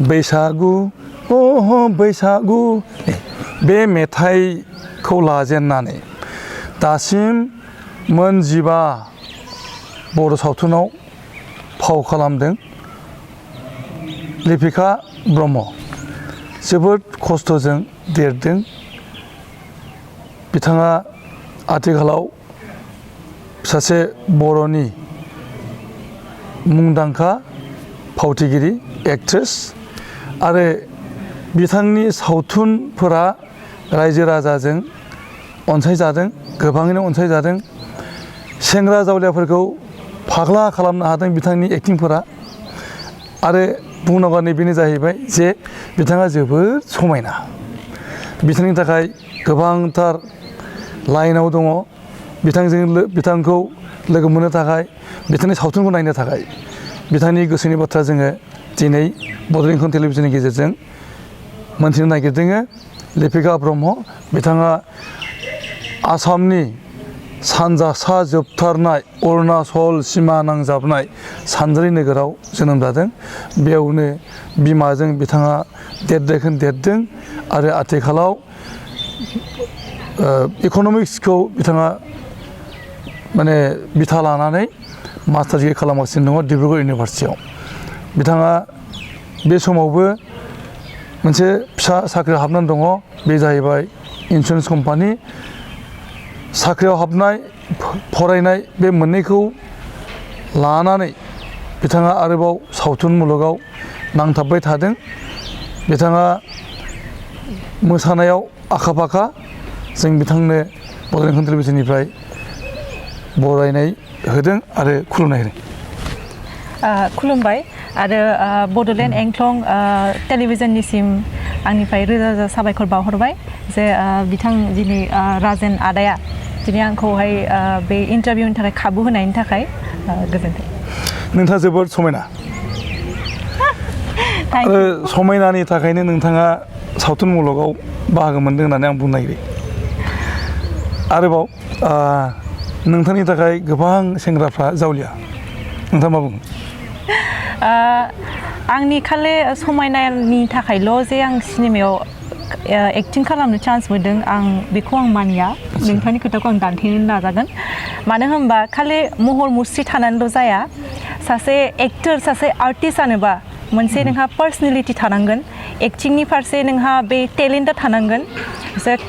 बैसागु बैसागु बे मेथाइखौ लाजेननानै दासिम मोन 15 बर' सावथुनाव फाव खालामदों लिपिका ब्रह्म जोबोद खस्थ'जों देरदों बिथाङा आथिखालाव सासे बर'नि मुंदांखा फावथिगिरि एक्ट्रेस आरो बिथांनि सावथुनफोरा रायजो राजाजों अनसायजादों गोबाङैनो अनसायजादों सेंग्रा जावलियाफोरखौ फाग्ला खालामनो हादों बिथांनि एक्टिंफोरा आरो बुंनांगौआ नैबेनो जाहैबाय जे बिथाङा जोबोद समायना बिथांनि थाखाय गोबांथार लाइनाव दङ बिथांखौ लोगो मोननो थाखाय बिथांनि सावथुनखौ नायनो थाखाय बिथांनि गोसोनि बाथ्रा जोङो दिनै बड'लेण्ड खौरां टेलिभिजननि गेजेरजों मोनथिनो नागिरदों लिपिका ब्रह्म बिथाङा आसामनि सानजा सा जोबथारनाय अरुणाचल सिमा नांजाबनाय सानजारि नोगोराव जोनोम जादों बेयावनो बिमाजों बिथाङा देरदों आरो आथिखालाव इक'नमिक्सखौ बिथाङा माने बिथा लानानै मास्टार डिग्री खालामगासिनो दङ डिब्रुगड़ इउनिभारसिटियाव बिथाङा बे समावबो मोनसे फिसा साख्रियाव हाबनानै दङ बे जाहैबाय इन्सुरेन्स कम्पानि साख्रियाव हाबनाय फरायनाय बे मोननैखौ लानानै बिथाङा आरोबाव सावथुन मुलुगाव नांथाबबाय थादों बिथाङा मोसानायाव आखा फाखा जों बिथांनो बड'लेण्ड खौरां टेलिभिजननिफ्राय बरायनाय होदों आरो खुलुमनाय होदों खुलुमबाय आरो बड'लेण्ड एंख्लं टेलिभिजननिसिम आंनिफ्राय रोजा रोजा साबायखर बावहरबाय जे बिथां दिनै राजेन आदाया दिनै आंखौहाय बे इन्टारभिउनि थाखाय खाबु होनायनि थाखाय गोजोन्थों नोंथाङा जोबोद समायना आरो समायनानि थाखायनो नोंथाङा सावथुन मुलुगाव बाहागो मोनदों होननानै आं बुंनो नागिरो आरोबाव नोंथांनि थाखाय गोबां सेंग्राफ्रा जावलिया नोंथाङा मा बुङो आंनि खालि समायनानि थाखायल' जे आं सिनेमायाव एक्टिं खालामनो चान्स मोनदों आं बेखौ आं मानिया नोंथांनि खोथाखौ आं दान्थेनो नाजागोन मानो होनबा खालि महर मुस्रि थानानैल' जाया सासे एक्टर सासे आर्टिस्ट जानोबा मोनसे नोंहा पार्सनेलिटि थानांगोन एक्टिंनि फारसे नोंहा बे टेलेन्टआ थानांगोन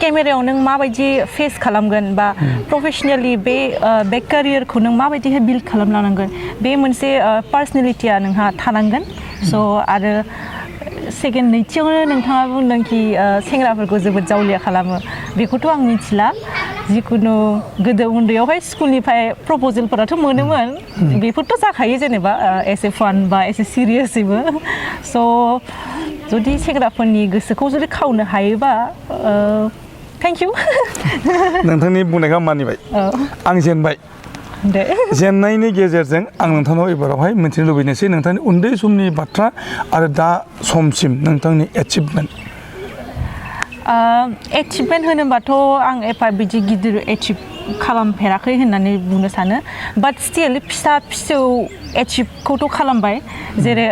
केमेरायाव नों माबायदि फेस खालामगोन बा प्रफेसनेलि बे केरियारखौ नों माबायदिहाय बिल्ड खालामलांनांगोन बे मोनसे पार्सनेलिटिया नोंहा थानांगोन स' आरो सेकेन्ड नैथियावनो नोंथाङा बुंदों कि सेंग्राफोरखौ जोबोद जावलिया खालामो बेखौथ' आं मिथिला जिखुनु गोदो उन्दैयावहाय स्कुलनिफ्राय प्रप'जेलफोराथ' मोनोमोन बेफोरथ' जाखायो जेनेबा एसे फान बा एसे सिरियासैबो स' जुदि सेंग्राफोरनि गोसोखौ जुदि खावनो हायोबा थेंक इउ नोंथांनि बुंनायखौ मानिबाय आं जेनबाय जेननायनि गेजेरजों आं नोंथांनाव एबारावहाय मिथिनो लुबैनोसै नोंथांनि उन्दै समनि बाथ्रा आरो दा समसिम नोंथांनि एचिभमेन्ट होनोबाथ' आं एफा बिदि गिदिर एचिभ खालामफेराखै होननानै बुंनो सानो बाट स्टिल फिसा फिसौ एचिभखौथ' खालामबाय जेरै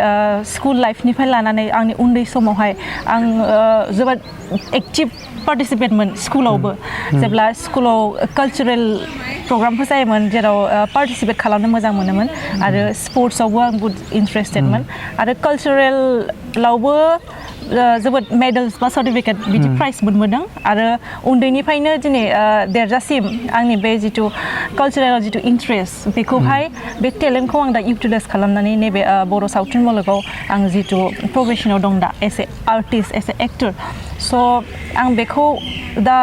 स्कुल लाइफनिफ्राय लानानै आंनि उन्दै समावहाय आं जोबोद एक्टिभ पार्टिसिपेटमोन स्कुलावबो जेब्ला स्कुलाव कालचारेल प्रग्रामफोर जायोमोन जेराव पार्टिसिपेट खालामनो मोजां मोनोमोन आरो स्पर्ट्सआवबो आं बुहुद इन्टारेस्टेडमोन आरो कालचारेलावबो जोबोद मेडेल्स बा सार्टिफिकेट बिदि प्राइज मोनबोदों आरो उन्दैनिफ्रायनो दिनै देरजासिम आंनि बे जिथु कालचारेल जिथु इन्टारेस्ट बेखौहाय बे टेलेन्टखौ आं दा इउटिलाइज खालामनानै नैबे बर' सावथुन मुलुगाव आं जिथु प्रफेसनाव दं दा S a artist S A actor स' आं बेखौ दा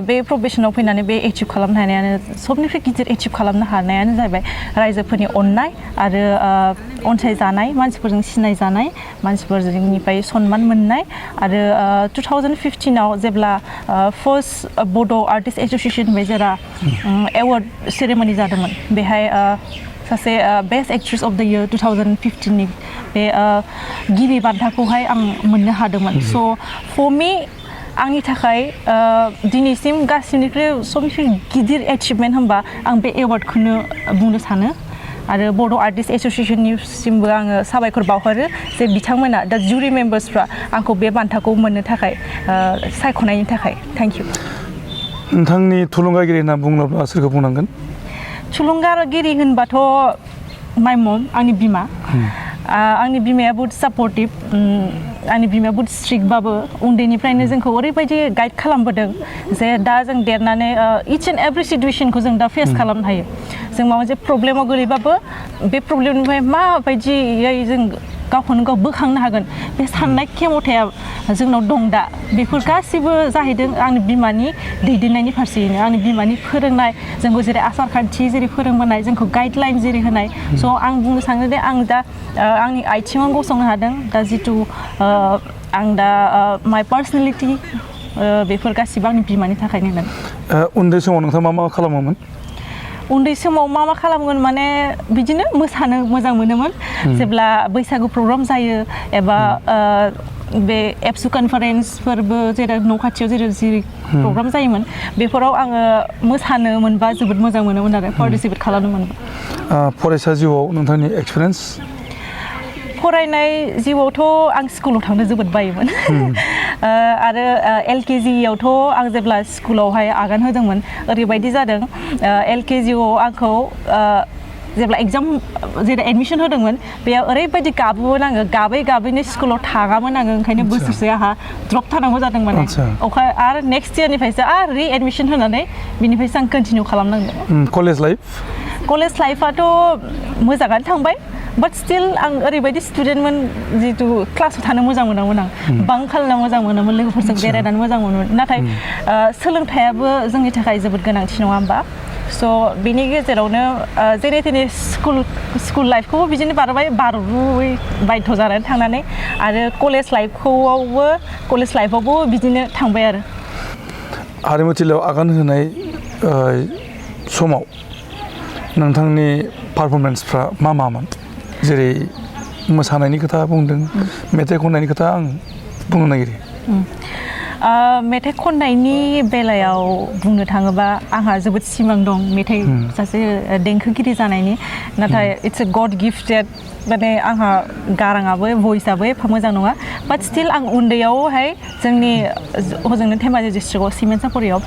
बे प्रफेसनाव फैनानै बे एचिभ खालामनो हानायानो सबनिफ्राय गिदिर एचिभ खालामनो हानायानो जाहैबाय रायजोफोरनि अननाय आरो अनसायजानाय मानसिफोरजों सिनायजानाय मानसिफोरनिफ्राय सनमान मोननाय आरो 2015आव जेब्ला फार्स्ट बड' आर्टिस्ट एस'सिएशन जेरा एवार्ड सेरेमनि जादोंमोन बेहाय सासे बेस्ट एक्ट्रेस अफ द इयार 2015नि बे गिबि बान्थाखौहाय आं मोननो हादोंमोन स' फर मी आंनि थाखाय दिनैसिम गासैनिख्रुइ सबनिफ्राय गिदिर एचिभमेन्ट होनबा आं बे एवार्डखौनो बुंनो सानो आरो बड' आर्टिस्ट एस'सिएशननिसिमबो आङो साबायखर बावहरो जे बिथांमोना दा जुरि मेम्बार्सफ्रा आंखौ बे बान्थाखौ मोननो थाखाय सायख'नायनि थाखाय थेंक इउ नोंथांनि थुलुंगागिरि होनना बुङोब्ला सोरखौ बुंनांगोन थुलुंगागिरि होनबाथ' माइ मम आंनि बिमा आंनि बिमाया बहुत सापर्टिभ आंनि बिमाया बहुत स्ट्रिक्टबाबो उन्दैनिफ्रायनो जोंखौ ओरैबायदि गाइड खालामबोदों जे दा जों देरनानै इच एन्ड एभ्रि सिटुवेसनखौ जों दा फेस खालामनो हायो जों माबा मोनसे प्रब्लेमाव गोलैबाबो बे प्रब्लेमनिफ्राय माबायदियै जों गावखौनो गाव बोखांनो हागोन बे साननाय खेमथाया जोंनाव दं दा बेफोर गासिबो जाहैदों आंनि बिमानि दैदेननायनि फारसेयैनो आंनि बिमानि फोरोंनाय जोंखौ जेरै आसार खान्थि जेरै फोरोंबोनाय जोंखौ गाइडलाइन जेरै होनाय स' आं बुंनो सानो दे आं दा आंनि आथिङाव गसंनो हादों दा जितु आं दा माइ पार्सनेलिटि बेफोर गासिबो आंनि बिमानि थाखायनो होनदों उन्दै समाव नोंथाङा मा खालामोमोन उन्दै समाव मा खालामगोन माने बिदिनो मोसानो मोजां मोनोमोन जेब्ला बैसागु प्रग्राम जायो एबा बे एबसु कनफारेन्सफोरबो जेरै न' खाथियाव जेरै प्रग्राम जायोमोन बेफोराव आङो मोसानो मोनबा जोबोद मोजां मोनोमोन आरो पार्टिसिपेट खालामनो मोनबा फरायसा जिउआव नोंथांनि एक्सपिरियेन्स फरायनाय जिउआवथ' आं स्कुलाव थांनो जोबोद बायोमोन आरो LKG-आवथ' आं जेब्ला स्कुलावहाय आगान होदोंमोन ओरैबायदि जादों LKG-आव आंखौ जेब्ला एग्जाम जेरै एडमिसन होदोंमोन बेयाव ओरैबायदि गाबोमोन आङो गाबैनो स्कुलाव थाङामोन आङो ओंखायनो बोसोरसे आंहा द्रप थानांगौ जादों माने आरो नेक्स्ट इयारनिफ्रायसो आरो रि एडमिसन होनानै बिनिफ्रायसो आं कन्टिनिउ खालामनांदों कलेज लाइफआथ' मोजाङानो थांबाय बाट स्टिल आं ओरैबायदि स्टुडेन्टमोन जितु क्लासाव थानो मोजां मोनामोन आं बां खालामनो मोजां मोनोमोन लोगोफोरजों बेरायनानै मोजां मोनोमोन नाथाय सोलोंथाइयाबो जोंनि थाखाय जोबोद गोनांथि नङा होमबा स' बेनि गेजेरावनो जेरै थेरै स्कुल लाइफखौबो बिदिनो बारबोयै बायध' जानानै थांनानै आरो कलेज लाइफआवबो बिदिनो थांबाय आरो हारिमुथिलियाव आगान होनाय समाव नोंथांनि पारफरमेन्सफ्रा मामोन जेरै मोसानायनि खोथा बुंदों मेथाइ खननायनि खोथा आं बुंनो नागिरो मेथाइ खननायनि बेलायाव बुंनो थाङोबा आंहा जोबोद सिमां दं मेथाइ सासे देंखोगिरि जानायनि नाथाय इट्स ए गड गिफ्टेड माने आंहा गाराङाबो भइसआबो एफा मोजां नङा बाट स्टिल आं उन्दैयावहाय जोंनि हजोंनो धेमाजि डिस्ट्रिक्टआव सिमेन्ट सापरियाव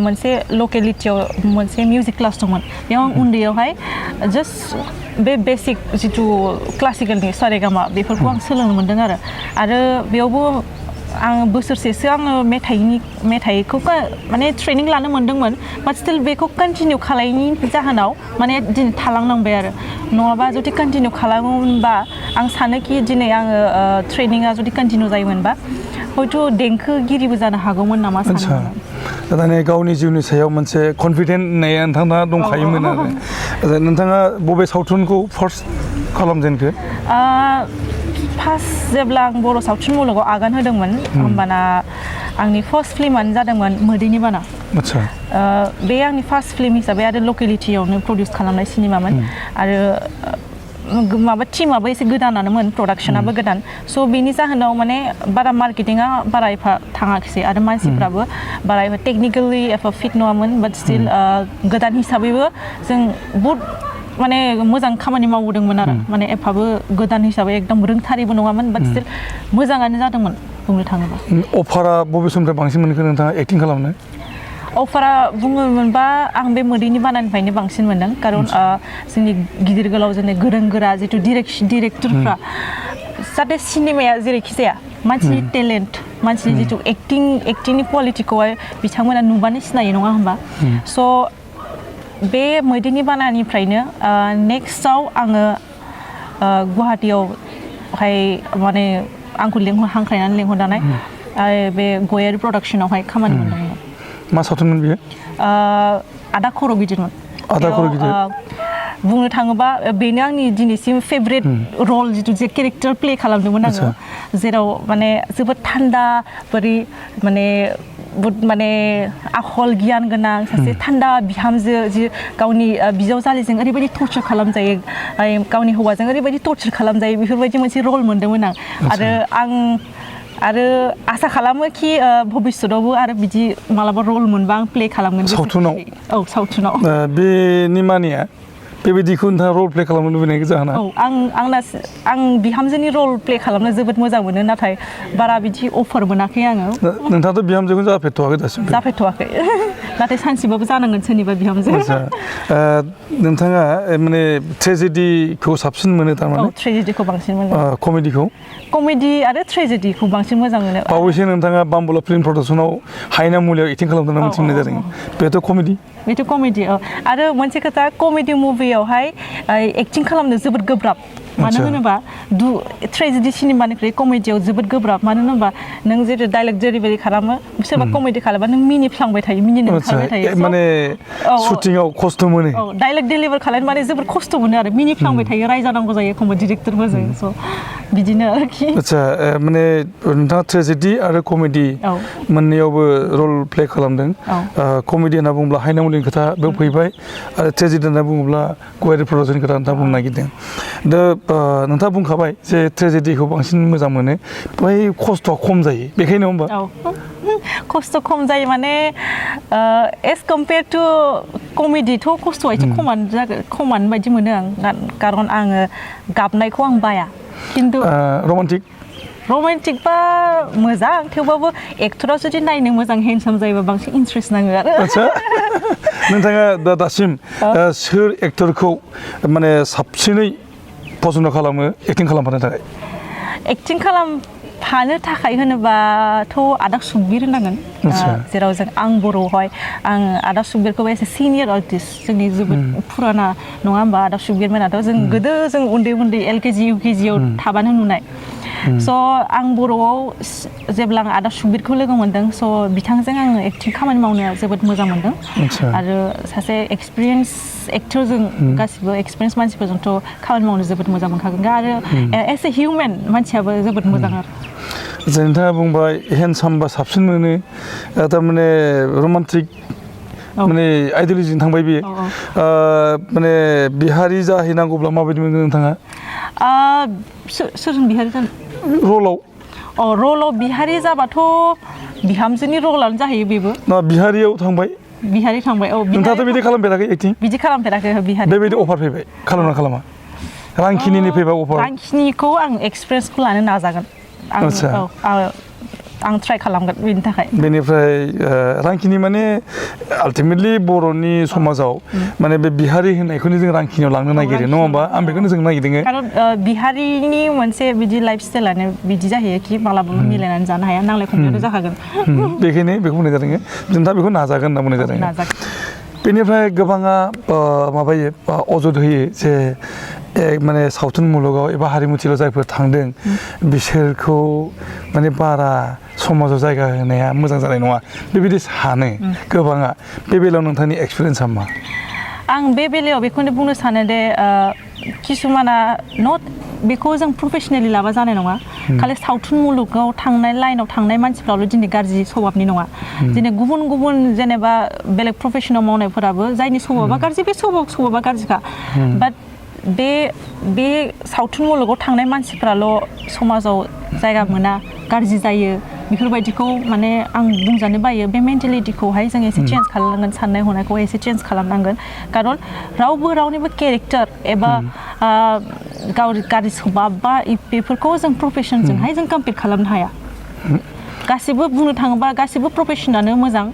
मोनसे लकेलिटियाव मोनसे मिउजिक क्लास दंमोन बेयाव आं उन्दैयावहाय जास्ट बे बेसिक जितु क्लासिकेलनि सारेगामा बेफोरखौ आं सोलोंनो मोन्दों आरो बेयावबो आं बोसोरसेसो आङो मेथाइखौ माने ट्रेनिं लानो मोन्दोंमोन बाट स्टिल बेखौ कन्टिनिउ खालामनायनि जाहोनाव माने दिनै थालांनांबाय आरो नङाबा जुदि कन्टिनिउ खालामोमोनबा आं सानोखि दिनै आङो ट्रेनिङा जुदि कन्टिनिउ जायोमोनबा हयथ' देंखोगिरिबो जानो हागौमोन नामा सानो दाने गावनि जिउनि सायाव मोनसे कनफिडेन्ट होननाया नोंथांना दंखायोमोन आरो नोंथाङा बबे सावथुनखौ फार्स्ट खालामजेनखो फार्स्ट जेब्ला आं बर' सावथुन मुलुगाव आगान होदोंमोन होमबाना आंनि फार्स्ट फिल्मानो जादोंमोन मोदैनि बाना बे आंनि फार्स्ट फिल्म हिसाबै आरो लकेलिटियावनो प्रडिउस खालामनाय सिनेमामोन आरो माबा टिमाबो एसे गोदानानोमोन प्रडाक्सनाबो गोदान स' बेनि जाहोनाव माने बारा मार्केटिङा बारा एफा थाङाखिसै आरो मानसिफ्राबो बारा एफा टेकनिकेलि एफा फिट नङामोन बाट स्टिल गोदान हिसाबैबो जों बहुद माने मोजां खामानि मावदोंमोन आरो माने एफाबो गोदान हिसाबै एकदम रोंथारिबो नङामोन बाट स्टिल मोजाङानो जादोंमोन बुंनो थाङोबा अफारा बबे समनिफ्राय बांसिन मोनखो नोंथाङा एक्टिं खालामनो अफारा बुङोमोनबा आं बे मोदैनि बानानिफ्रायनो बांसिन मोनदों खारन जोंनि गिदिर गोलाव जोंनि गोरों गोरा जितु डिरेक्टरफ्रा जाहाथे सिनेमाया जेरैखि जाया मानसिनि टेलेन्ट मानसिनि जितु एक्टिंनि क्वालिटिखौहाय बिथांमोना नुबानो सिनायो नङा होमबा स' बे मैदेरनि बानानिफ्रायनो नेक्स्टआव आङो गुवाहाटियावहाय माने आंखौ हांख्रायनानै लेंहरनानै बे गयारि प्रडाक्सनावहाय खामानि मोनदोंमोन मा सावथुनमोन बियो आदा खर' गिदिरमोन आदा खर' गिदिर बुंनो थाङोबा बेनो आंनि दिनैसिम फेभरेट रल जितु जे केरेक्टार प्ले खालामदोंमोन आङो जेराव माने जोबोद थान्दा बोरै माने आखल गियान गोनां सासे थान्दा बिहामजो जि गावनि बिजावजालिजों ओरैबायदि टर्चार खालामजायो गावनि हौवाजों ओरैबायदि टर्चार खालामजायो बेफोरबायदि मोनसे रल मोनदोंमोन आं आरो आसा खालामो कि भबिष्यतआवबो आरो बिदि मालाबा रल मोनबा आं प्ले खालामगोन सावथुनाव औ सावथुनाव बेनि मानिया बेबायदिखौ नोंथाङा रल प्ले खालामनो लुबैनायनि जाहोना औ आं बिहामजोनि रल प्ले खालामनो जोबोद मोजां मोनो नाथाय बारा बिदि अफार मोनाखै आङो नोंथाङाथ' बिहामजोखौनो जाफेरथ'वाखै दासिमबो जाफेरथ'वाखै नाथाय सानसेबाबो जानांगोन सोरनिबा बिहामजो नोंथाङा माने ट्रेजेडिखौ साबसिन मोनो थारमाने ट्रेजेडिखौ बांसिन मोनो कमेडिखौ कमेडि आरो ट्रेजेडिखौ बांसिन मोजां मोनो बावैसो नोंथाङा बाम्बुला फिल्म प्रडाक्सनाव हायना मुलियाव एक्टिं खालामदोंना मोनथिनाय जादों बेथ' कमेडि बेथ' कमेडि आरो मोनसे खोथा कमेडि मुभियावहाय एक्टिं खालामनो जोबोद गोब्राब मानो होनोबा ट्रेजेडि सिनेमानिख्रुइ कमेडियाव जोबोद गोब्राब मानो होनोबा नों जेरै डाइलेक्ट जेरैबायदि खालामो सोरबा कमेडि खालामबा नों मिनिफ्लांबाय थायो मिनिनो ओंखारबाय थायो माने शुटिंआव खस्थ' मोनो डाइलेक्ट डेलिभार खालामनो माने जोबोद खस्थ' मोनो आरो मिनिफ्लांबाय थायो रायजानांगौ जायो एखमबा डिरेक्टरफोरजों स' बिदिनो आरोखि आदसा माने नोंथाङा ट्रेजेडि आरो कमेडि मोननैयावबो रल प्ले खालामदों कमेडि होनना बुङोब्ला हायना मुलिनि खोथा बेयाव फैबाय आरो ट्रेजेडि होनना बुङोब्ला गयारि प्रडाक्सननि खोथा नोंथाङा बुंनो नागिरदों दा नोंथाङा बुंखाबाय जे ट्रेजेडिखौ बांसिन मोजां मोनो बेवहाय खस्थ'आ खम जायो बेखायनो होमबा खस्थ' खम जायो माने एज कम्पेयार टु कमेडिथ' खस्थ'आ एसे खमानो बायदि मोनो आं खारन आङो गाबनायखौ आं बाया खिन्थु रमान्टिकबा मोजां थेवबाबो एक्टरा जुदि नायनो मोजां हेन्डसाम जायोबा बांसिन इन्ट्रेस्ट नाङो आरो नोंथाङा दासिम सोर एक्टरखौ माने साबसिनै पसन्द खालामो एक्टिं खालामफानो थाखाय एक्टिं खालामफानो थाखाय होनोबाथ' आदा सुकबिर होनांगोन जेराव जों आं बर'आवहाय आं आदा सुकबिरखौबो एसे सिनियर आर्टिस्ट जोंनि जोबोद फुराना नङा होमबा आदा सुकबिर मोनाथ' जों गोदो जों उन्दै LKG UKG आव थाबानो नुनाय स' आं बर'आव जेब्ला आं आदा सुकबिरखौ लोगो मोन्दों स' बिथांजों आङो एक्टिं खामानि मावनो जोबोद मोजां मोन्दों आरो सासे एक्सपिरियेन्स एक्टरजों गासिबो एक्सपिरियेन्स मानसिफोरजोंथ' खामानि मावनो जोबोद मोजां मोनखागोन आरो एज ए हिउमेन मानसियाबो जोबोद मोजां आरो नोंथाङा बुंबाय हेन्डसामबा साबसिन मोनो थारमाने रमान्टिक माने आइडियलजिजों थांबाय बियो माने बिहारि जाहैनांगौब्ला माबायदि मोनो नोंथाङा सोरजों बिहारि जानो रलाव बिहारि जाबाथ' बिहामजोनि रलानो जाहैयो बेबो बिहारियाव थांबाय नोंथाङाथ' बिदि खालामफेराखै एक्टिं बिदि खालामफेराखै बिहारि बेबायदि अफार फैबाय खालामना खालामा रांखिनिनि फैबा अफार रांखिनिखौ आं एक्सपिरियेन्सखौ लानो नाजागोन आं ट्राइ खालामगोन बेनि थाखाय बेनिफ्राय रांखिनि माने आल्टिमेटलि बर'नि समाजाव माने बे बिहारि होननायखौनो जों रांखिनियाव लांनो नागिरो नङा होमबा आं बेखौनो जों नागिरदों खारन बिहारिनि मोनसे बिदि लाइफ स्टाइलानो बिदि जाहैयो कि मालाबाबो मिलायनानै जानो हाया नांलाय खमलायथ' जाखागोन बेखायनो बेखौ बुंनाय जादों जों दा बेखौ नाजागोन होनना बुंनाय जादों बेनिफ्राय गोबाङा माबायो अजद होयो जे माने सावथुन मुलुगाव एबा हारिमुथिलाव जायफोर थांदों बिसोरखौ माने बारा समाजाव जायगा होनाया मोजां जानाय नङा बेबायदि सानो गोबाङा बे बेलायाव नोंथांनि एक्सपिरियेन्सआ मा आं बे बेलायाव बेखौनो बुंनो सानो दे किसुमाना बेखौ जों प्रफेसनेलि लाबा जानाय नङा खालि सावथुन मुलुगाव थांनाय लाइनाव थांनाय मानसिफ्राल' दिनै गाज्रि स्वभाबनि नङा दिनै गुबुन जेनेबा बेलेग प्रफेसनाव मावनायफोराबो जायनि स्वभाबा गाज्रि बे स्वभाबा गाज्रिखा बाट बे सावथुन मुलुगाव थांनाय मानसिफ्राल' समाजाव जायगा मोना गाज्रि जायो बेफोरबायदिखौ माने आं बुंजानो बायो बे मेन्टेलिटिखौहाय जों एसे चेन्ज खालामनांगोन साननाय हनायखौ एसे चेन्ज खालामनांगोन खारन रावनिबो केरेक्टार एबा गाज्रि स्वभाब बा बेफोरखौ जों प्रफेसनजोंहाय जों कम्पिट खालामनो हाया गासिबो बुंनो थाङोबा गासिबो प्रफेसनानो मोजां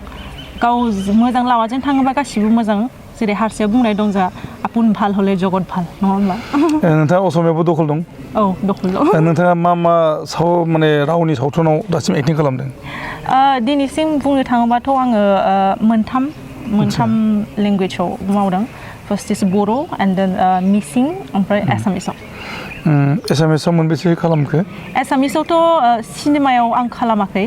गाव मोजां लामाजों थाङोबा गासिबो मोजां जेरै हारसाया बुंनाय दं जा आपुन भाल हले जगत भाल नङा होनबा नोंथाङा असमियावबो दखल दं दखल दं नोंथाङा मा माने रावनि सावथुनाव दासिम एक्टिं खालामदों दिनैसिम बुंनो थाङोबाथ' आङो मोनथाम लेंगुवेजाव मावदों first is Bodo' and then मिसिं ओमफ्राय एसामिसाव एसामिसाव मोनबेसे खालामखो एसामिसावथ' सिनेमायाव आं खालामाखै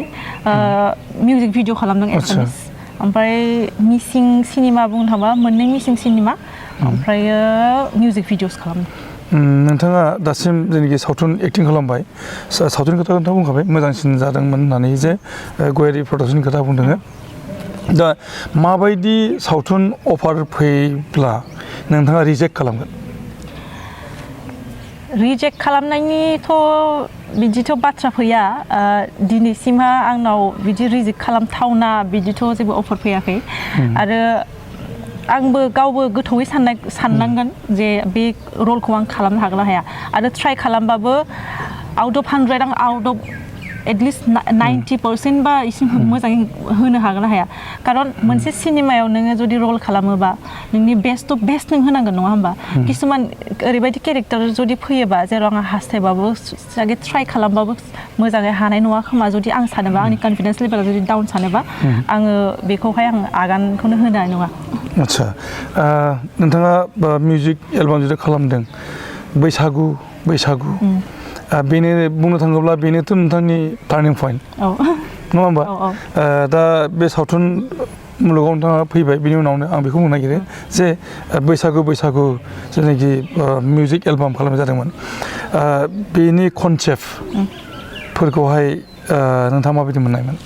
मिउजिक भिडिअ खालामदों एसामिस ओमफ्राय मिसिं सिनेमा बुंनो थाङोबा मोननै मिसिं सिनेमा ओमफ्रायो मिउजिक भिडिअस खालामदों नोंथाङा दासिम जेनाखि सावथुन एक्टिं खालामबाय सावथुन खोथा नोंथाङा बुंखाबाय मोजांसिन जादोंमोन होननानै जे गयारि प्रडाक्सननि खोथा बुंदों दा माबायदि सावथुन अफार फैब्ला नोंथाङा रिजेक्ट खालामगोन रिजेक्ट खालामनायनिथ' बिदिथ' बाथ्रा फैया दिनैसिमहा आंनाव बिदि रिजेक्ट खालामथावना बिदिथ' जेबो अफार फैयाखै आरो आंबो गावबो गोथौयै साननांगोन जे बे रलखौ आं खालामनो हागोन ना हाया आरो ट्राइ खालामबाबो आउट अफ 100 आं आउट अफ एटलिस्ट 90% बा इसे मोजाङै होनो हागोन ना हाया कारन मोनसे सिनेमायाव नोङो जुदि रल खालामोबा नोंनि बेस्ट टु बेस्ट नों होनांगोन नङा होमबा किसुमान ओरैबायदि केरेक्टार जुदि फैयोबा जेराव आं हास्थायबाबो जागे ट्राइ खालामबाबो मोजाङै हानाय नङा खोमा जुदि आं सानोबा आंनि कनफिडेन्स लेभेला जुदि डाउन सानोबा आङो बेखौहाय आं आगानखौनो होनाय नङा आच्छा नोंथाङा मिउजिक एलबाम जुदि खालामदों बैसागु बेनो बुंनो थाङोब्ला बेनोथ' नोंथांनि टार्निं पइन्ट नङा होमबा दा बे सावथुन मुलुगाव नोंथाङा फैबाय बिनि उनावनो आं बेखौ बुंनो नागिरो जे बैसागु जेनाखि मिउजिक एलबाम खालामनाय जादोंमोन बेनि कनसेप्टफोरखौहाय नोंथाङा माबायदि मोननायमोन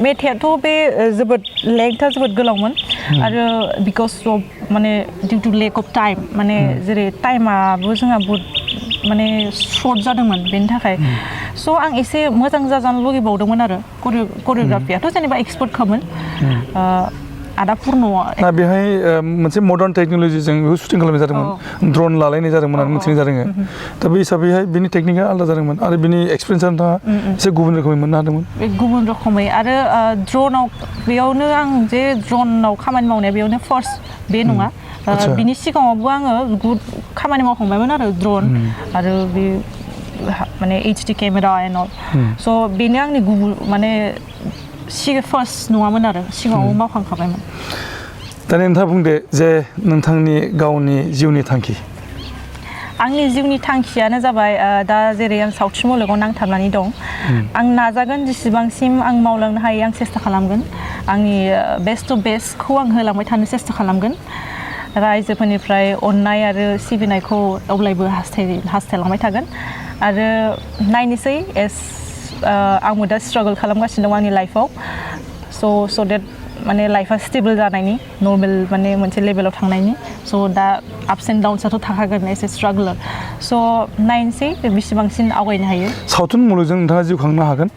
मेथाइआथ' बे जोबोद लेंथआ जोबोद गोलावमोन आरो बिकज अफ माने डिउ टु लेक अफ टाइम माने जेरै टाइमाबो जोंहा बहुत माने सर्ट जादोंमोन बेनि थाखाय स' आं एसे मोजां जाजानो लुगैबावदोंमोन आरो करिय'ग्राफियाथ' जेनेबा एक्सपार्टखामोन आदा पुर्ण'आ दा बेहाय मोनसे मडार्न टेक्न'लजिजों बेखौ शुटिं खालामनाय जादोंमोन ड्रन लालायनाय जादोंमोन आरो मिथिनाय जादों दा बे हिसाबैहाय बिनि टेकनिकआ आलादा जादोंमोन आरो बिनि एक्सपिरियेन्सआ नोंथाङा एसे गुबुन रोखोमै मोननो हादोंमोन गुबुन रोखोमै आरो ड्रनाव बेयावनो आं जे ड्रनाव खामानि मावनाया बेयावनो फार्स्ट बे नङा बिनि सिगाङावबो आङो खामानि मावखांबायमोन आरो ड्रन आरो बे माने HD केमेरा एन्ड अल स' बेनो आंनि गुबुन माने फार्स्ट नङामोन आरो सिगाङाव मावखांखाबायमोन दा नोंथाङा बुंदो जे नोंथांनि गावनि जिउनि थांखि आंनि जिउनि थांखियानो जाबाय दा जेरै आं सावथुन मुलुगाव नांथाबनानै दं आं नाजागोन जेसेबांसिम आं मावलांनो हायो आं सेस्था खालामगोन आंनि बेस्ट टु बेस्टखौ आं होलांबाय थानो सेस्था खालामगोन रायजोफोरनिफ्राय अननाय आरो सिबिनायखौ अब्लायबो हास्थायलांबाय थागोन आरो नायनोसै आंबो दा स्ट्रागल खालामगासिनो दं आंनि लाइफआव स' देट माने लाइफआ स्टेबल जानायनि नर्मेल माने मोनसे लेभेलाव थांनायनि स' दा आपस एन्ड डाउन्सआथ' थाखागोन एसे स्ट्रागलार स' नायनोसै बेसेबांसिन आवगायनो हायो सावथुन मुलुगजों नोंथाङा जिउ खांनो हागोन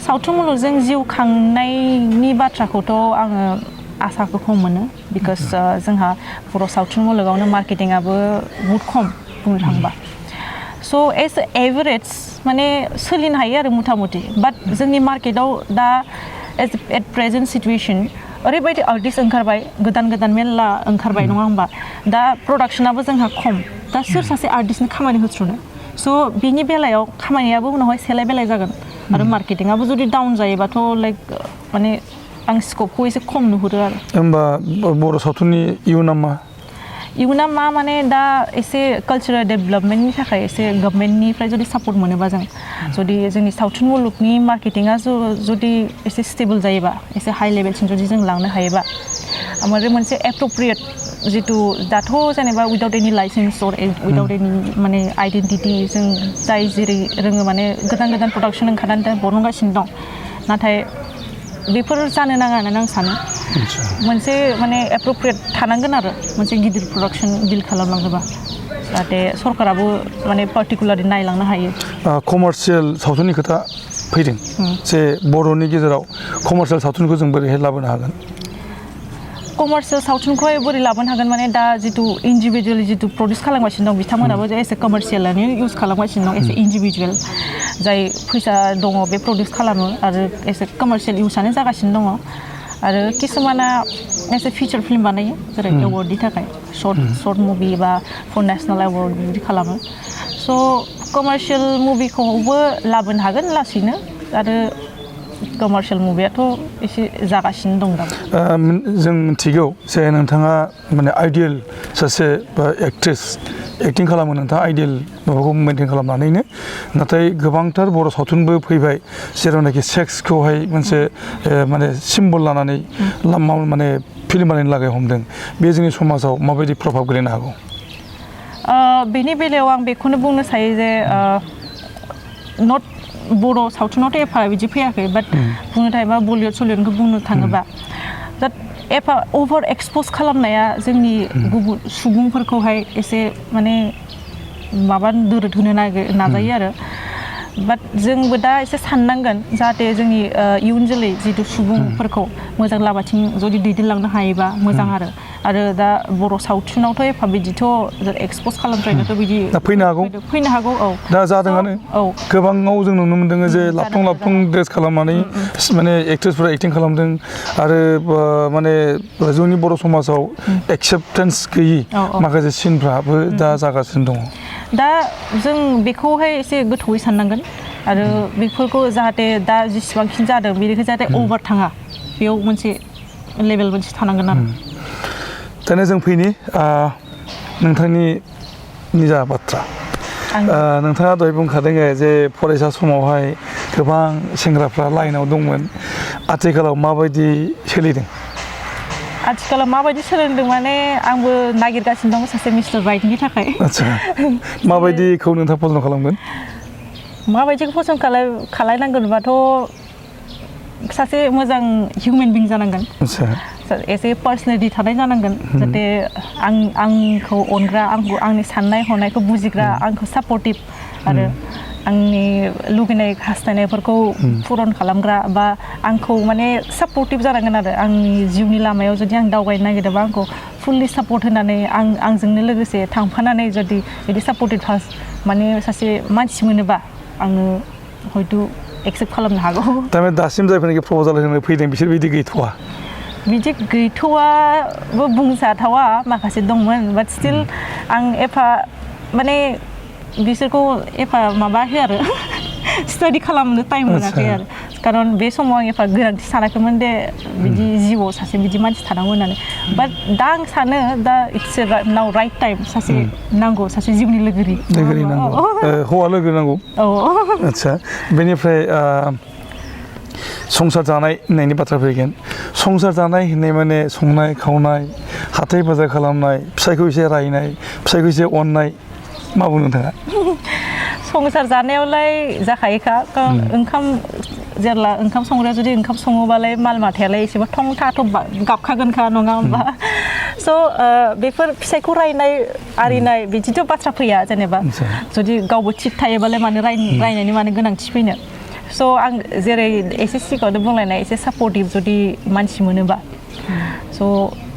सावथुन मुलुगजों जिउ खांनायनि बाथ्राखौथ' आङो आसाखौ खम मोनो बिकज जोंहा बर' सावथुन मुलुगावनो मार्केटिंआबो बहुद खम बुंनो थाङोबा स' एज एभारेज माने सोलिनो हायो आरो मथा मथि बाट जोंनि मार्केटआव दा एट प्रेजेन्ट सिटुवेसन ओरैबायदि आर्टिस्ट ओंखारबाय गोदान मेरला ओंखारबाय नङा होमबा दा प्रडाक्सनाबो जोंहा खम दा सोर सासे आर्टिस्टनो खामानि होथ्र'नो स' बिनि बेलायाव खामानियाबो उनावहाय सेलाय बेलाय जागोन आरो मार्केटिंआबो जुदि डाउन जायोबाथ' लाइक माने आं स्कपखौ एसे खम नुहुरो आरो होमबा बर' सावथुननि इयुना मा माने दा एसे कालचारेल डेभेलपमेन्टनि थाखाय एसे गभर्नमेन्टनिफ्राय जुदि सापर्ट मोनोबा जों जुदि जोंनि सावथुन मुलुगनि मार्केटिंआ जुदि एसे स्टेबल जायोबा एसे हाई लेभेलसिम जुदि जों लांनो हायोबा आरो मोनसे एप्रप्रिएट जितु दाथ' जेनेबा उइदाउट एनि लाइसेन्स अर उइदाउट एनि माने आइडेन्टिटि जों जाय जेरै रोङो माने गोदान प्रडाक्सन ओंखारनानै दा बरनगासिनो दं नाथाय बेफोर जानो नाङा होननानै आं सानो मोनसे माने एप्रप्रिएट थानांगोन आरो मोनसे गिदिर प्रडाक्सन बिल्ड खालामलाङोबा जाहाथे सरकाराबो माने पार्टिकुलारलि नायलांनो हायो कमार्शियेल सावथुननि खोथा फैदों जे बर'नि गेजेराव कमार्शियेल सावथुनखौ जों बोरैहाय लाबोनो हागोन कमार्शियेल सावथुनखौहाय बोरै लाबोनो हागोन माने दा जितु इन्डिभिजुवेलि जितु प्रडिउस खालामगासिनो दं बिथांमोनाबो एसे कमार्शियेलानो इउज खालामगासिनो दं एसे इन्डिभिजुवेल जाय फैसा दङ बे प्रडिउस खालामो आरो एसे कमार्शियेल इउजआनो जागासिनो दङ आरो किसुमाना एसे फिचार फिल्म बानायो जेरै एवार्डनि थाखाय सर्ट मुभि बा फर नेसनेल एवार्ड बिदि खालामो स' कमार्शियेल मुभिखौबो लाबोनो हागोन लासैनो आरो कमार्शियेल मुभियाथ' एसे जागासिनो दं दा जों मिथिगौ जे नोंथाङा माने आइडियेल सासे एक्ट्रेस एक्टिं खालामो नोंथाङा आइडियेल माबाखौ मेनटेन खालामनानैनो नाथाय गोबांथार बर' सावथुनबो फैबाय जेरावनाखि सेक्सखौहाय मोनसे माने सिम्बल लानानै माने फिल्म बानायनो लागाय हमदों बे जोंनि समाजाव माबायदि प्रभाब गोलैनो हागौ बेनि बेलायाव आं बेखौनो बुंनो सायो जे नट बर' सावथुनावथ' एफा बिदि फैयाखै बाट बुंनो थाङोबा बलिउड सलिउडखौ बुंनो थाङोबा एफा अभार एक्सप'ज खालामनाया जोंनि गुबुन सुबुंफोरखौहाय एसे माने माबा दोरोद होनो नाजायो आरो बाट जोंबो दा एसे साननांगोन जाहाथे जोंनि इयुन जोलै जिथु सुबुंफोरखौ मोजां लामाथिं जुदि दैदेनलांनो हायोबा मोजां आरो दा बर' सावथुनावथ' एफा बिदिथ' एक्सप'ज खालामद्रायनाथ' बिदि फैनो हागौ औ दा जादोंआनो गोबाङाव जों नुनो मोन्दों जे लाफं ड्रेस खालामनानै माने एक्ट्रेसफोरा एक्टिं खालामदों आरो माने जोंनि बर' समाजाव एक्सेप्टेन्स गैयि माखासे सिनफ्राबो दा जागासिनो दङ दा जों बेखौहाय एसे गोथौयै साननांगोन आरो बेफोरखौ जाहाथे दा जेसेबांखिनि जादों बेनिफ्राय जाहाथे अभार थाङा बेयाव मोनसे लेभेल मोनसे थानांगोन आरो दानिया जों फैनि नोंथांनि निजा बाथ्रा नोंथाङा दहाय बुंखादों जे फरायसा समावहाय गोबां सेंग्राफ्रा लाइनाव दंमोन आथिखालाव माबायदि सोलिदों आथिखालाव माबायदि सोलोंदों माने आंबो नागिरगासिनो दं सासे मिस्टार राइटनि थाखाय आदसा माबायदिखौ नोंथाङा पसन्द खालामगोन माबायदिखौ पसन्द खालायनांगोनबाथ' सासे मोजां हिउमेन बिं जानांगोन एसे पार्सनेलिटि थानाय जानांगोन जाहाथे आंखौ अनग्रा आंनि साननाय हनायखौ बुजिग्रा आंखौ सापर्टिभ आरो आंनि लुगैनाय हास्थायनायफोरखौ पुरन खालामग्रा बा आंखौ माने सापर्टिभ जानांगोन आरो आंनि जिउनि लामायाव जुदि आं दावगायनो नागिरदोंबा आंखौ फुल्लि सापर्ट होनानै आंजोंनो लोगोसे थांफानानै जुदि बिदि सापर्टिभ माने सासे मानसि मोनोबा आङो हयथ' एक्सेप्ट खालामनो हागौ थारमाने दासिम जायफोरनाखि प्रप'जाल होनो फैदों बिसोर बिदि गैथ'वा बिदि गैथ'वाबो बुंजाथावा माखासे दंमोन बाट स्टिल आं एफा माने बिसोरखौ एफा माबा होयो आरो स्टाडि खालामनो टाइम मोनाखै आरो खारन बे समाव आं एफा गोनांथि सानाखैमोन दे बिदि जिउआव सासे बिदि मानसि थानांगौ होननानै बाट दा आं सानो दा इट्स नाउ राइट टाइम सासे नांगौ सासे जिउनि लोगोरि नांगौ हौवा लोगो नांगौ आदसा बेनिफ्राय संसार जानाय होननायनि बाथ्रा फैगोन संसार जानाय होननाय माने संनाय खावनाय हाथाय बाजार खालामनाय फिसायखौ एसे रायनाय फिसायखौ एसे अननाय मा बुंनो नोंथाङा संसार जानायावलाय जाखायोखा ओंखाम जेब्ला ओंखाम संग्राया जुदि ओंखाम सङोबालाय माल माथायालाय एसेबा थं थाथ' गाबखागोनखा नङा होमबा स' बेफोर फिसायखौ रायनाय आरिनाय बिदिथ' बाथ्रा फैया जेनेबा जुदि गावबो थिग थायोबालाय मानो रायनायनि मानो गोनांथि फैनो स' आं जेरै एसे सिगाङावनो बुंलायनाय एसे सापर्टिभ जुदि मानसि मोनोबा स'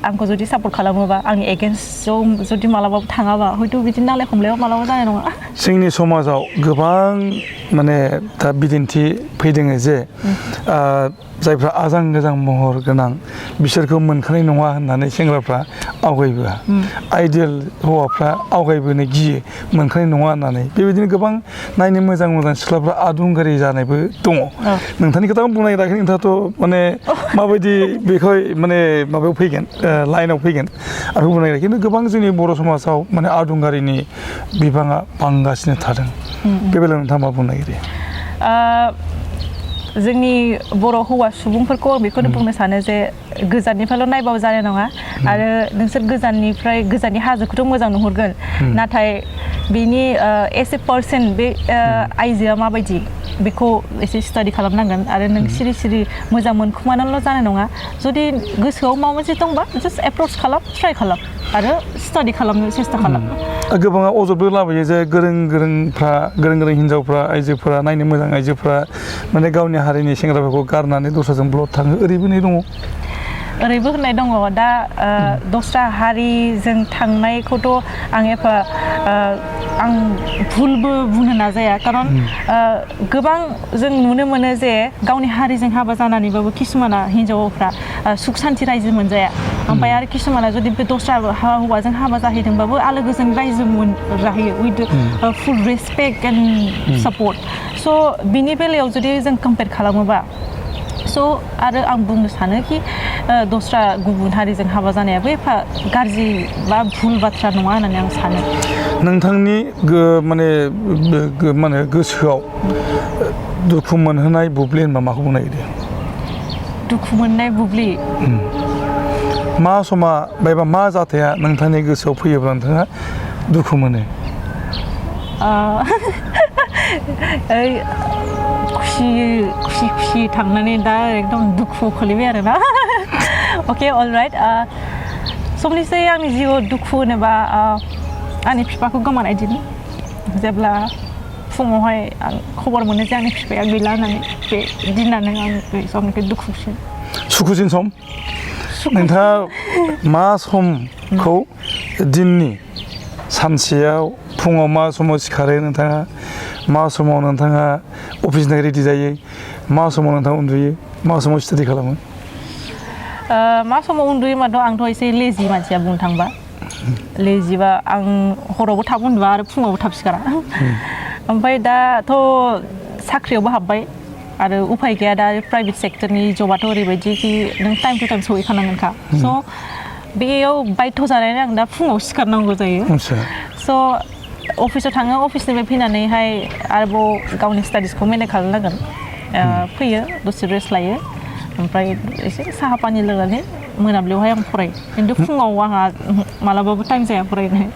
आंखौ जुदि सापर्ट खालामोबा आंनि एगेन्स्टआव जुदि मालाबाबो थाङाबा हयथ' बिदि नालाय खमलायाव मालाबा जानाय नङा जोंनि समाजाव गोबां माने दा बिदिन्थि फैदों जे जायफ्रा आजां गाजां महर गोनां बिसोरखौ मोनखानाय नङा होननानै सेंग्राफ्रा आवगायबोआ आइडियेल हौवाफ्रा आवगायबोनो गियो मोनखानाय नङा होननानै बेबायदिनो गोबां नायनो मोजां मोजां सिख्लाफ्रा आदुंगारि जानायबो दङ नोंथांनि खोथाखौ बुंनो नागिराखै नोंथाङाथ' माने माबायदि बेखौहाय माने माबायाव फैगोन लाइनाव फैगोन आरो बुंनो नागिरा खिन्थु गोबां जोंनि बर' समाजाव माने आदुंगारिनि बिबाङा बांगासिनो थादों बे बेलायाव नोंथाङा मा बुंनो नागिरो जोंनि बर' हौवा सुबुंफोरखौ आं बेखौनो बुंनो सानो जे गोजाननिफ्रायल' नायबाबो जानाय नङा आरो नोंसोर गोजाननि हाजोखौथ' मोजां नुहुरगोन नाथाय बिनि एस ए पार्सन बे आइजोआ माबायदि बेखौ एसे स्टाडि खालामनांगोन आरो नों सिरि सिरि मोजां मोनखुमानानैल' जानाय नङा जुदि गोसोआव माबा मोनसे दंबा जास्ट एप्रच खालाम ट्राइ खालाम आरो स्टाडि खालामनो सेस्था खालाम गोबाङा अजदबो लाबोयो जे गोरों हिन्जावफ्रा आइजोफोरा नायनो मोजां आइजोफ्रा माने गावनि हारिनि सेंग्राफोरखौ गारनानै दस्राजों ब्लद थाङो ओरैबो दङ ओरैबो होननाय दङ दा दस्रा हारिजों थांनायखौथ' आं एफा आं भुलबो बुंनो नाजाया खारन गोबां जों नुनो मोनो जे गावनि हारिजों हाबा जानानैबाबो किसुमाना हिन्जावफ्रा सुख सान्ति रायजो मोनजाया ओमफ्राय आरो किसुमाना जुदि बे दस्रा हौवाजों हाबा जाहैदोंबाबो आलो गोजोन रायजो जाहैयो with full respect and support स' बिनि बेलायाव जुदि जों कम्पेयार खालामोबा स' आरो आं बुंनो सानो कि दस्रा गुबुन हारिजों हाबा जानायाबो एफा गाज्रि बा भुल बाथ्रा नङा होननानै आं सानो नोंथांनि माने गोसोआव दुखु मोनहोनाय बुब्लि होनबा माखौ बुंनो नागिरदों दुखु मोननाय बुब्लि मा समा बायबा मा जाथाया नोंथांनि गोसोआव फैयोब्ला नोंथाङा दुखु मोनो खुसि थांनानै दा एकदम दुखु खोलैबाय आरोना अके अलराइट समनिसै आंनि जिउआव दुखु होनोबा आंनि बिफाखौ गोमानाय दिन जेब्ला फुङावहाय आं खबर मोनो जे आंनि बिफाया गैला होननानै बे दिनानो आंनि समनिफ्राय दुखुसिन सुखुसिन सम नोंथाङा मा समखौ दिननि सानसेयाव फुङाव मा समाव सिखारो नोंथाङा मा समाव नोंथाङा अफिसनिफ्राय रेडि जायो मा समाव नोंथाङा उन्दुयो मा समाव स्टाडि खालामो मा समाव उन्दुयोबाथ' आंथ' एसे लेजि मानसिया बुंनो थांबा लेजिबा आं हरावबो थाब उन्दुआ आरो फुङावबो थाब सिखारा ओमफ्राय दाथ' साख्रियावबो हाबबाय आरो उफाय गैया दा प्राइभेट सेक्टरनि जबाथ' ओरैबायदि कि नों टाइम टु टाइम सहैखानांगोनखा स' बेयाव बायध' जानानै आं दा फुङाव सिखारनांगौ जायो स' अफिसाव थाङो अफिसनिफ्राय फैनानैहाय आरोबाव गावनि स्टाडिसखौ मेनेज खालामनांगोन फैयो दसे रेस्ट लायो ओमफ्राय एसे साहा पानि लोंनानै मोनाबिलियावहाय आं फरायो खिन्थु फुङाव आंहा मालाबाबो टाइम जाया फरायनो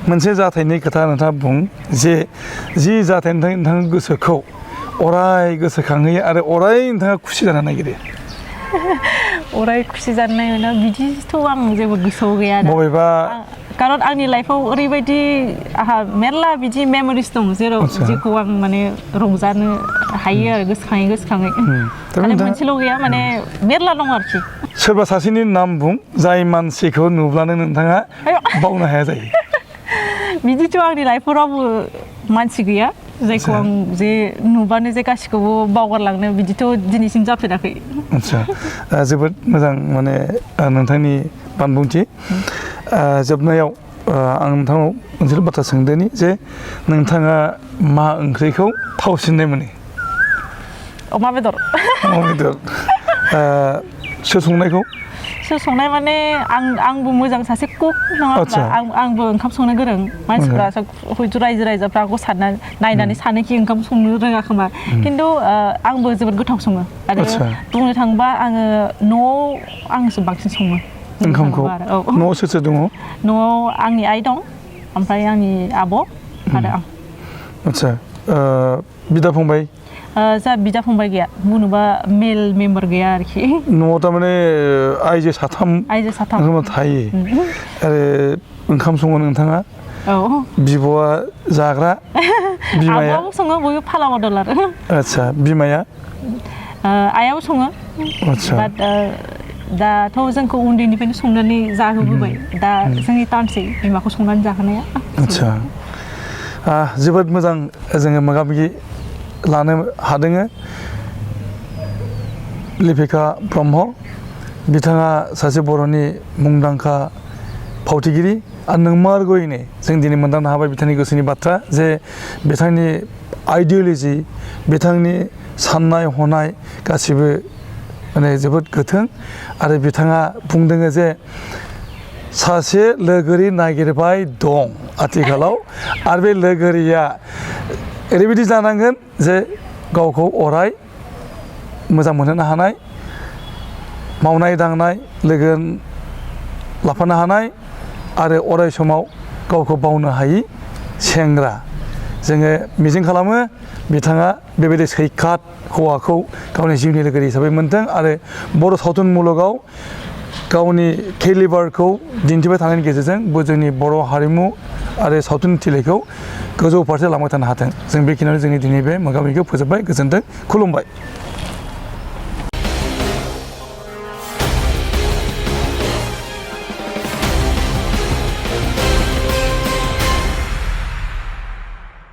मोनसे जाथायनि खोथा नोंथाङा बुं जे जि जाथायनि नोंथांनि गोसोखौ अराय गोसोखांहोयो आरो अराय नोंथाङा खुसि जानो नागिरो अराय खुसि जानाय मोनो बिदिथ' आं जेबो गोसोआव गैया बबेबा खारन आंनि लाइफआव ओरैबायदि आंहा मेरला बिदि मेम'रिस दं जेराव जेखौ आं माने रंजानो हायो आरो गोसोखाङै आरो मोनसेल' गैया माने मेरला दं आरोखि सोरबा सासेनि नाम बुं जाय मानसिखौ नुब्लानो नोंथाङा बावनो हाया जायो बिदिथ' आंनि लाइफआव रावबो मानसि गैया जायखौ आं जे नुबानो जे गासिखौबो बावगारलांनो बिदिथ' दिनैसिम जाफेराखै आदसा जोबोद मोजां माने नोंथांनि बानबुंथि जोबनायाव आं नोंथांनाव मोनसे बाथ्रा सोंदोनि जे नोंथाङा मा ओंख्रिखौ थावसिननाय मोनो अमा बेदर सोर संनायखौ सोर संनाय माने आंबो मोजां सासे कुक नङा आंबो ओंखाम संनो गोरों मानसिफ्रा हयथ' रायजो राजाफ्रा आंखौ नायनानै सानोखि ओंखाम संनो रोङा खोमा खिन्थु आंबो जोबोद गोथाव सङो आरो बुंनो थाङोबा आङो न'आव आंसो बांसिन सङो ओंखामखौ न'आव सोर दङ न'आव आंनि आइ दं ओमफ्राय आंनि आब' आरो आं आदसा बिदा फंबाय जा बिदा फंबाय गैया बुंनोबा मेल मेम्बार गैया आरोखि न'आव थारमाने आइजो साथाम थायो आरो ओंखाम सङो नोंथाङा बिब'आ जाग्रा बिमाया आब'आबो सङो बयबो फाला बदल आरो आदसा बिमाया आइयाबो सङो आदसा दाथ' जोंखौ उन्दैनिफ्रायनो संनानै जाहोबोबाय दा जोंनि टार्नसै बिमाखौ संनानै जाहोनाया आदसा जोबोद मोजां जोङो मोगा मोगि लानो हादों लिपिका ब्रह्म बिथाङा सासे बर'नि मुंदांखा फावथिगिरि आरो नंमारगौयैनो जों दिनै मोनदांनो हाबाय बिथांनि गोसोनि बाथ्रा जे बिथांनि आइडिय'लजि बिथांनि साननाय हनाय गासिबो माने जोबोद गोथों आरो बिथाङा बुंदों जे सासे लोगोरि नागिरबाय दं आथिखालाव आरो बे लोगोरिया ओरैबायदि जानांगोन जे गावखौ अराय मोजां मोनहोनो हानाय मावनाय दांनाय लोगो लाफानो हानाय आरो अराय समाव गावखौ बावनो हायि सेंग्रा जोङो मिजिं खालामो बिथाङा बेबायदि सैखात हौवाखौ गावनि जिउनि लोगोरि हिसाबै मोनदों आरो बर' सावथुन मुलुगाव गावनि केलिबारखौ दिन्थिबाय थानायनि गेजेरजों जोंनि बर' हारिमु आरो सावथुन थिलिखौ गोजौ फारसे लांबाय थानो हाथों जों बेखिनियावनो जोंनि दिनै बे मोगा मोगिखौ फोजोबबाय गोजोनथों खुलुमबाय